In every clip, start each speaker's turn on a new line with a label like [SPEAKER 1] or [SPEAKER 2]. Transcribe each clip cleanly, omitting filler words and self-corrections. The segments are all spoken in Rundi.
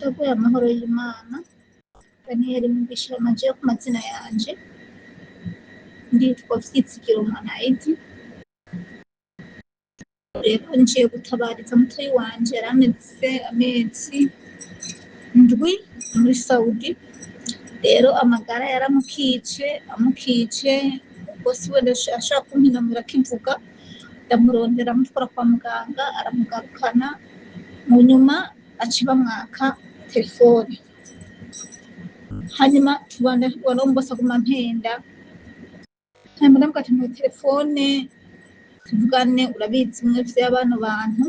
[SPEAKER 1] Ndaguye amahoro y'Imana. Daniel Mugisha amaje ku mazina yanje. Nditwa Vyitsigiro Manayidi. Rero ngiye gutabariza mutoyi wanje yari ameze amezi 7 muri Saudi. Rero amagara yaramukice amukice, ubwo si we ashaka kumpinamura akivuga, ndamurondera amutwara kwa muganga aramugarukana, mu nyuma aca bamwaka telefone. Hanyuma tubana bose aguma ampenda, hanyuma ndamubwira ati mpa telefone tuvugane, urabizi mwe vy'abano bantu.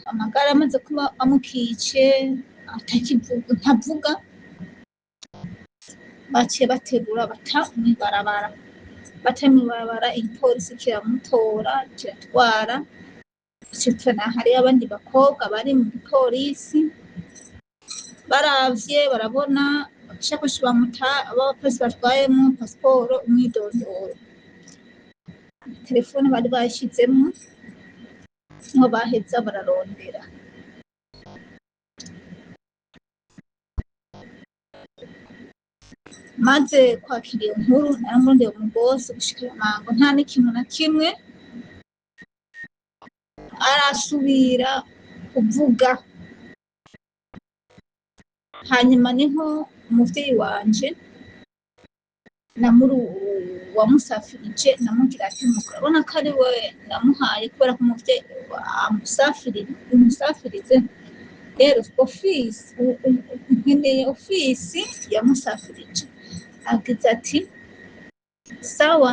[SPEAKER 1] Amagara amaze kuba amukice atakivuga, ntavuga, baciye baterura bata mw'ibarabara, bata mw'ibarabara, igipolisi kiramutora kiratwara. Citana hariyo abandi bakobwa bari mu gipolisi, baravye barabona ishakoshi bamuta, abapolisi batwayemwo pasiporo, umwidondoro, telefone bari bayishizemwo, niho baheza bararondera. Maze kwakira iyo nkuru naramurondeye umugosi gushika mango nta n'ikintu na kimwe arasubira kuvuga. Hanyuma niho umuvyeyi wanje namuru wamusafirije namubwira ati murabona ko ari we namuhaye kubera ko umuvyeyi amusafirize, rero ofisi nkeneye ofisi yamusafirije. Agize ati sawa,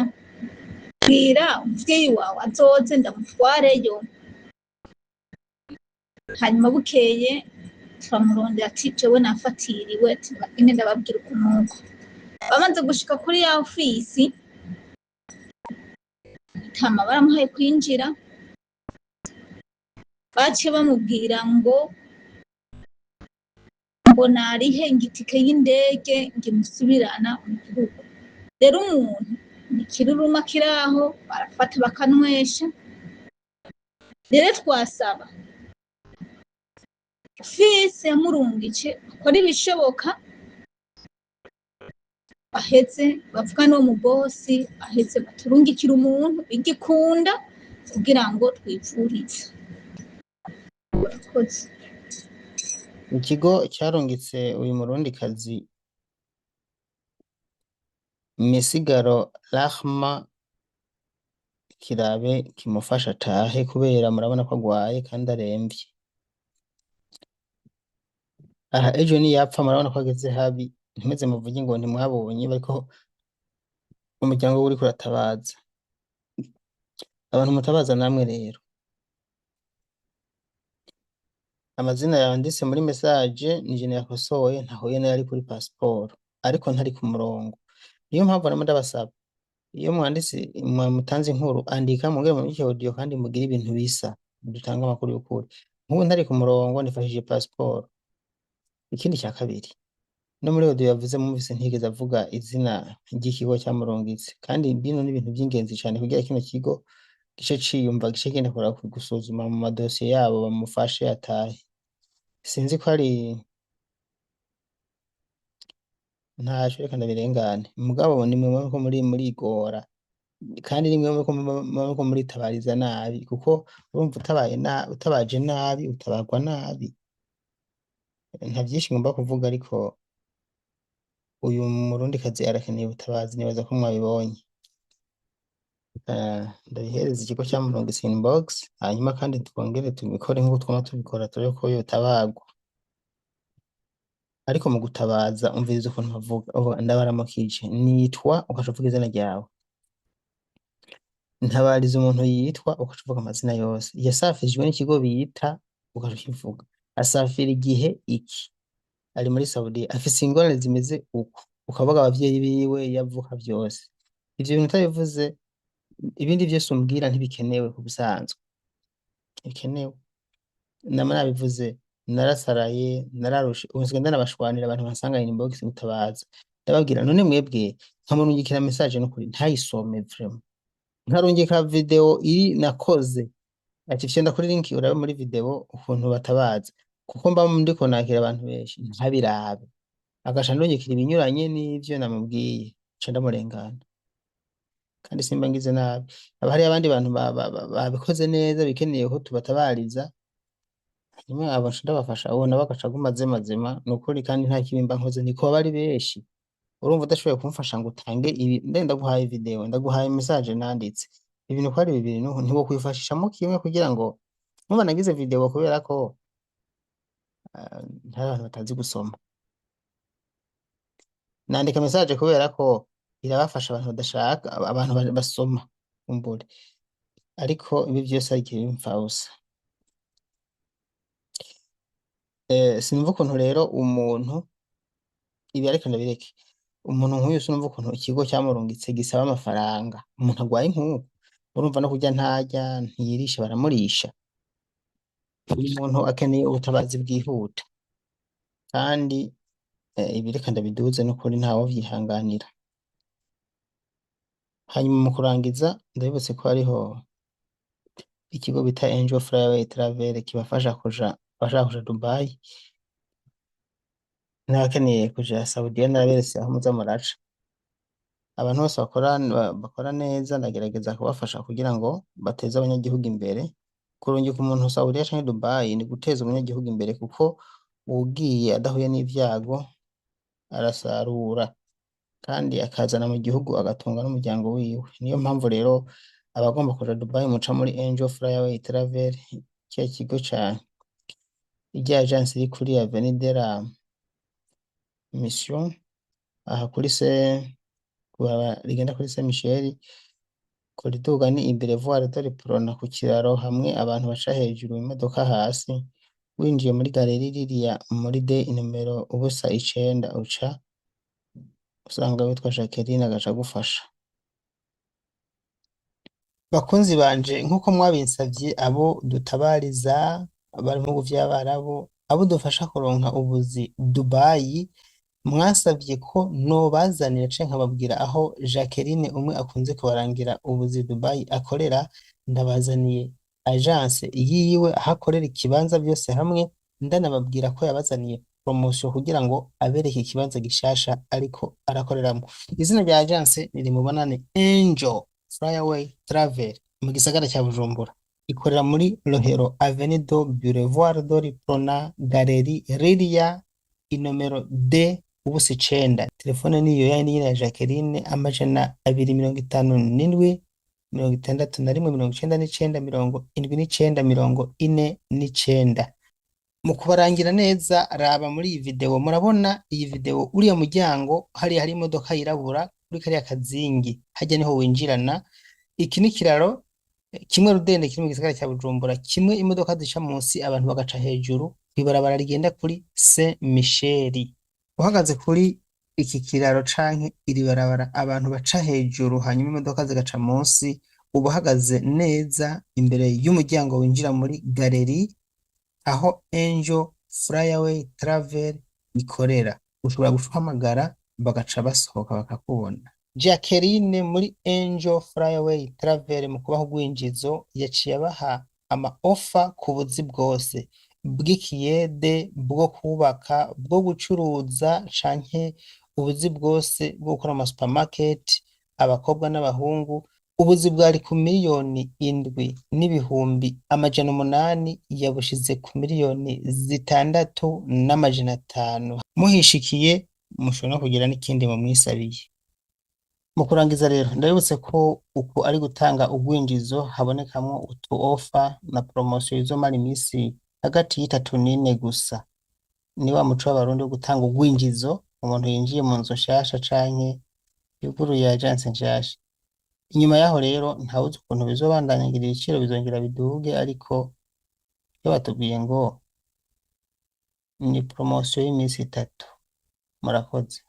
[SPEAKER 1] bwira umuvyeyi wawe azoze ndamutwareyo. Hanyuma bukeye turamurondera ati jewe nafatiriwe, ati ine ndababwira ukuntu bamaze gushika kuri ya ofisi, tama baramuhaye kwinjira, baciye bamubwira ngo narihe ingitike y'indege ngimusubirana mu gihugu. Rero umuntu ni kiruruma kiraho barafata bakanywesha. Rero twasaba ofisi yamurungice akora ibishoboka, baheze bavuga n'uwo mubosi, aheze baturungikira umuntu igikunda kugira ngo twivurize. Murakoze.
[SPEAKER 2] Ikigo cyarungitse uyu murundikazi Misigaro Rahma kirabe kimufasha atahe, kubera murabona ko agwaye kandi aremvye. Aha ejo niyapfa murabona ko ageze habi, ntimeze muvuge ngo ntimwabonye, bariko umuryango we uriko uratabaza. Abantu mutabaza namwe rero. Amazina yanditse muri message ni je yakosoye, ntahuye n'ayari kuri passport, ariko ntari ku murongo. Niyo mpamvu namwe ndabasaba, iyo mwanditse mutanze inkuru, andika mwongere mubike audio kandi mugire ibintu bisa, dutange amakuru y'ukuri. Nk'ubu ntari ku murongo nifashishije passport. Ikindi cya kabiri, no muri audio yavuze mwumvise ntigeze avuga izina ry'ikigo cyamurungitse, kandi bino ni ibintu by'ingenzi cyane kugira kino kigo gice ciyumva gice genda gusuzuma mu madosiye yabo bamufashe atahe. Sinzi ko ari ntaco, reka ndabirengane. Mugabo nimwe muriko murigora, kandi nimwe muriko muritabariza nabi, kuko urumva utabaye utabaje nabi utabarwa nabi. Nta vyinshi ngomba kuvuga, ariko uyu murundikazi arakeneye ubutabazi, nibaza ko mwabibonye. Ndabihereza ikigo cyamurungitse inbox, hanyuma kandi twongere tubikore nk'uko twama tubikora, turabe ko yotabarwa. Ariko mu gutabaza umviriza ukuntu bavuga, uvuga ndabaramukije nitwa, ugaca uvuga izina ryawe. Ntabariza umuntu yitwa, ugaca uvuga amazina yose. Yasafirijwe n'ikigo bita, ugaca ukivuga. Asafira igihe iki, ari muri Saudiya, afise ingorane zimeze uku, ukavuga abavyeyi biwe, yavuka vyose. Ivyo bintu utabivuze, ibindi vyose umbwira ntibikenewe ku busanzwe, ntibikenewe. Nama nabivuze, narasaraye, nararushe, ubu nsigaye ndanabashwanira abantu bansanga inbox gutabaza. Ndababwira none mwebwe nkamurungikira message n'ukuri ntayisome vraiment, nkarungika video iri nakoze ati fyonda kuri link urabe muri video ukuntu batabaza. Kuko mba ndiko nakira abantu benshi, ntabirabe, agaca andungikira ibinyuranye n'ivyo namubwiye, nca ndamurengana. Kandi simba ngize nabi, haba hariyo abandi bantu babikoze neza, bikeneye ko tubatabariza. Hanyuma abo nca ndabafasha, uwo nawe agaca aguma azemazema. Ni ukuri kandi nta kibi mba nkoze, niko baba ari benshi. Urumva udashoboye kumfasha ngo utange ibi, mbe ndaguhaye video, ndaguhaye message nanditse, ibintu ko ari bibiri, ntiwokwifashishamo kimwe kugira ngo nkuba nagize video, kubera ko ntari abantu batazi gusoma. Nandika message kubera ko irabafasha abantu badashaka abantu basoma kumbure, ariko ibi vyose ari igihe bimfabusa. Sinumva ukuntu rero umuntu ibi, ariko ndabireke. Umuntu nk'uyu, sinumva ukuntu ikigo cyamurungitse gisaba amafaranga. Umuntu agwaye nk'uku, urumva no kurya ntarya, ntiyirisha, baramurisha. Uyu muntu akeneye ubutabazi bwihuta. Kandi ibi reka ndabiduze, n'ukuri ntawovyihanganira. Hanyuma mu kurangiza, ndabibutse ko hariho ikigo bita Angel Flyway Travel kibafasha kuja, abashaka kuja Dubai n'abakeneye kuja Saudiya. Naraberetse aho muza muraca. Abantu bose bakora neza, ndagerageza kubafasha kugira ngo bateze abanyagihugu imbere. Kurungika umuntu Saudiya canke Dubai ni guteza umunyagihugu imbere, kuko uwugiye adahuye n'ivyago arasarura kandi akazana mu gihugu, agatunga n'umuryango wiwe. Niyo mpamvu rero abagomba kuja Dubai muca muri Angel Flyway Travel, kiya kigo ca irya agence iri kuri Avenue de la Mission, aha kuri se kubarabara rigenda kuri Saint Michel, kuriduga ni Boulevard de l'Uprona, ku kiraro hamwe abantu baca hejuru, imodoka hasi. Winjiye muri galerie ririya muri D inomero 09, uca usanga witwa Jacqueline, agaca agufasha. Bakunzi banje, nk'uko mwabinsavye, abo dutabariza bari mu bihugu vy'Abarabu, abo dufasha kuronka ubuzi Dubai, mwasavye ko nobazanira canke nkababwira aho Jacqueline umwe akunze kubarangira ubuzi Dubai akorera. Ndabazaniye agence yiwe, aho akorera, ikibanza, byose hamwe. Ndanababwira ko yabazaniye promotion kugira ngo abereke ikibanza gishasha ariko arakoreramwo. Izina rya agence ni Mubonane Angel Flyaway Travel, mu gisagara cya Bujumbura. Ikorera muri Rohero, Avenue do Boulevard de l'Uprona, Galerie Lilia, inomero D 09. Telefone niyo yayindi nyene ya Jacqueline: 257 61 99 79 49. Mu kubarangira neza, raba muri iyi video. Murabona iyi video, uriya muryango hariya hari imodoka yirabura kuri kariya kazingi, hajya niho winjirana. Iki ni kiraro kimwe rudende kiri mu gisagara cya Bujumbura, kimwe imodoka zica munsi, abantu bagaca hejuru, kw'ibarabara rigenda kuri Saint Michel. Uhagaze kuri iki kiraro canke iri barabara abantu baca hejuru hanyuma imodoka zigaca munsi, uba uhagaze neza imbere y'umuryango winjira muri galerie aho Angel Flyaway Travel ikorera. Ushobora guhamagara bagaca basohoka bakakubona. Jacqueline muri Angel Flyaway Travel, mu kubaha urwinjizo, yaciye abaha ama offer ku buzi bwose bw'ikiyede, bwo kubaka, bwo gucuruza, canke ubuzi bwose bwo gukora mu supermarket, abakobwa n'abahungu. Ubuzi bwari ku 7,800,000, yabushize ku 6,500,000. Muhishikiye mushobora no kugira n'ikindi mumwisabiye. Mu kurangiza rero, ndabibutse ko uku ari gutanga urwinjizo, habonekamwo utu offer na promotion izomara imisi hagati y'itatu n'ine gusa. Ni wa muco w'Abarundi wo gutanga urwinjizo umuntu yinjiye mu nzu nshasha canke yuguruye agence nshasha. Inyuma yaho rero ntawuzi ukuntu bizobandanya, ngira ibiciro bizongera biduge, ariko iyo batubwiye ngo ni promotion y'imisi itatu. Murakoze.